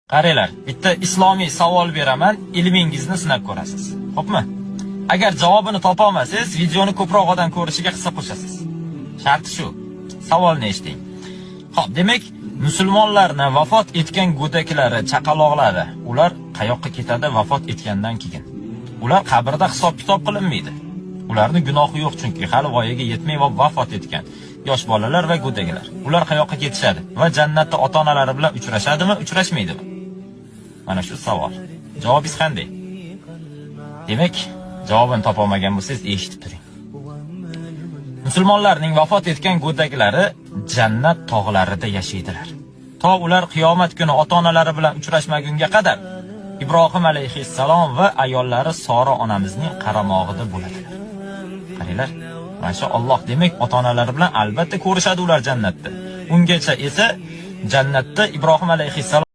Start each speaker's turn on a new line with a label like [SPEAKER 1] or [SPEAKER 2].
[SPEAKER 1] Qaranglar, bitta islomiy savol beraman, ilmingizni sinab ko'rasiz. Xo'pmi? Agar javobini topa olmasangiz, videoni ko'proq odam ko'rishiga hissa qo'shasiz. Sharti shu. Savolni eshiting. Xo'p, demak, musulmonlarni vafot etgan go'daklari, chaqaloqlari, ular qayoqqa ketadi vafot etgandan keyin? Ular qabrda hisob-kitob qilinmaydi. Ularning gunohi yo'q, chunki hali voyaga yetmay va vafot etgan yosh bolalar va go'daklar. Ular qayoqqa ketishadi va jannatda ota-onalari bilan uchrashadimi, uchrashmaydimi? Mana shu savol. Javobingiz qanday? Demak, javobini topa olmagan bo'lsangiz, eshitib turing. Musulmonlarning vafot etgan go'daklari jannat tog'larida yashaydilar. To ular qiyomat kuni ota-onalari bilan uchrashmagunga qadar Ibrohim alayhissalom va ayollari Sora onamizning qaramog'ida bo'ladilar. Qaranglar, mana Alloh, demak, ota-onalari bilan albatta ko'rishadi ular jannatda. Ungacha esa jannatda Ibrohim alayhissalom